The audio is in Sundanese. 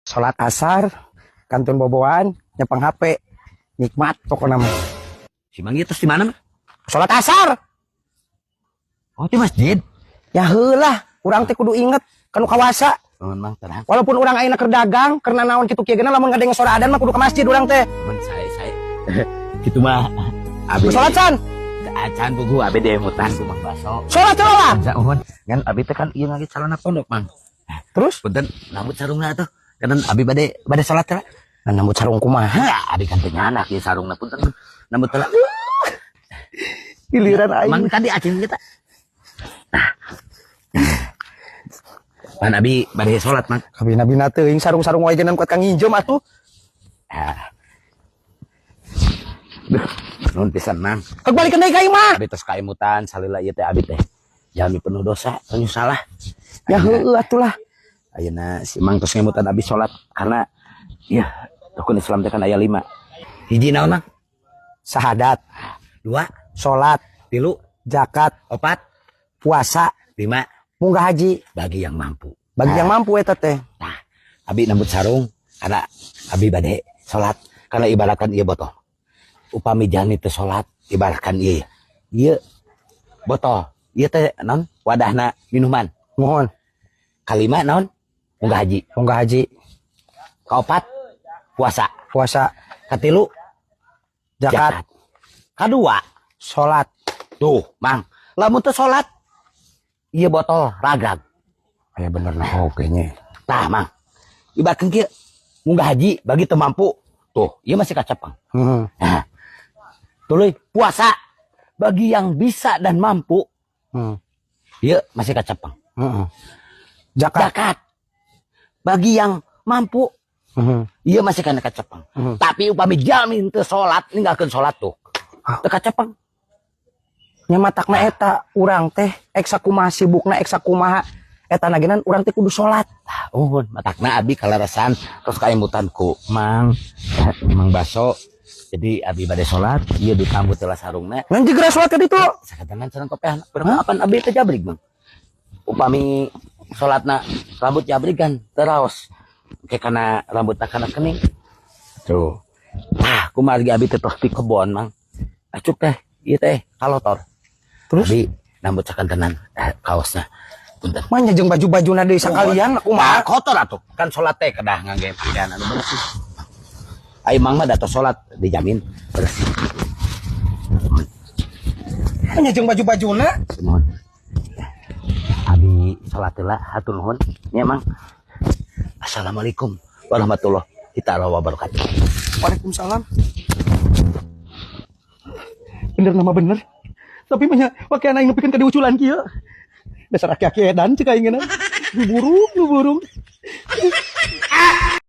Salat asar, kantun boboan, nyepeng HP. Nikmat pokoknya mah. Si Mang ieu tos di mana, Mang? Salat asar. Oh, di masjid. Ya heulah, urang teh kudu inget kanu kawasa. Nuhun, Mang, tenang. Walaupun urang ayeuna keur dagang, karena naon kitu kieu gena lamun ngadenge suara adan mah kudu ke masjid urang teh. Mun sae sae. Kitu mah abi. Salat can. Acan puguh abi diemutan ku Mang Baso. Salat lah. Bisa uhun. Ngan abi teh kan ieu ngagi calana pondok, Mang. Terus? Punten nambut sarungna atuh. Kan abi bade bade salat teh. Nah, nambut sarung kumaha? Ya, abi kan teh nyanak ieu sarungna, punten nambut teh. Giliran aing. Mang tadi acing kita. Nah. Pan abi bade salat, Mang. Kabina-bina teuing sarung-sarung wae genan kuat kang nginjem atuh. Ah. Duh, nuhun pisan, Mang. Kebalikeun deui ka imah. Abi tos kaemutan salila ieu teh abi teh jalmi penuh dosa, penuh salah. Ya heueuh atuh lah. Ayeuna si Mang tos ngemutan abi salat karena ya rukun Islam teh kan aya 5. Hiji naon, Mang? Sahadat, Dua, salat, tilu, zakat, opat, puasa, lima, munggah haji. Bagi yang mampu. Bagi yang mampu eta teh. Nah, abi nambut sarung karena abi bade salat karena ibaratkan ieu botol. Upami jalmi teu salat ibaratkan ieu. Ieu botol, ieu teh naon? Wadahna minuman. Mohon. Kalima naon? Munggah haji. Munggah haji. Kaopat puasa. Puasa. Katilu zakat. Zakat. Kadua salat. Tuh, Mang. Lamun teu salat ieu botol ragrag. Aya bener nah oge nya. Tah, Mang. Ibaratkan kieu munggah haji bagi teu mampu. Tuh, ieu masih kacepeng. Nah. Tuluy puasa bagi yang bisa dan mampu. Ieu masih kacepeng. Zakat. Zakat bagi yang mampu. Ieu masih kana kacepeng. Tapi upami jalmi teu salat, ninggalkeun salat tuh. Ah. Teu kacepeng. Nya matakna eta urang teh ek sakumaha sibukna, ek sakumaha eta nagenan urang teh kudu salat. Tah, uhun matakna abi kalarasan terus kaemutan ku Mang Mang Baso. Jadi abi bade salat, ieu ditambut heula sarungna. Ngan geura salat ka ditu. Sakatanan sareng kopehan. Berapa apan abi teh jabrig, Mang. Upami salatna rambut jabrig kan teraos. Ke kana rambutna kana kening. Tuh. Tah, kumargi abi teh tos di kebon, Mang. Acuk teh, ieu teh kalotor. Terus? Abi nambut sakantenan kaosna. Punten. Mah nya jeung baju-bajuna deui sakalian Nah, kumaha? Kotor atuh. Kan salat teh kedah ngangge pakaian anu bersih. Ayo Mang mah da tos salat dijamin bersih. Mah nya jeung baju-bajuna. Mohon. Abi salat heula, hatur nuhun. Nya, Mang. Assalamualaikum warahmatullahi taala wabarakatuh. Waalaikumsalam. Bener nama bener. Tapi mah nya pakaian aing nepikeun ka diuculan kieu. Dasar aki-aki edan cek aing geuna. Nu burung, nu burung.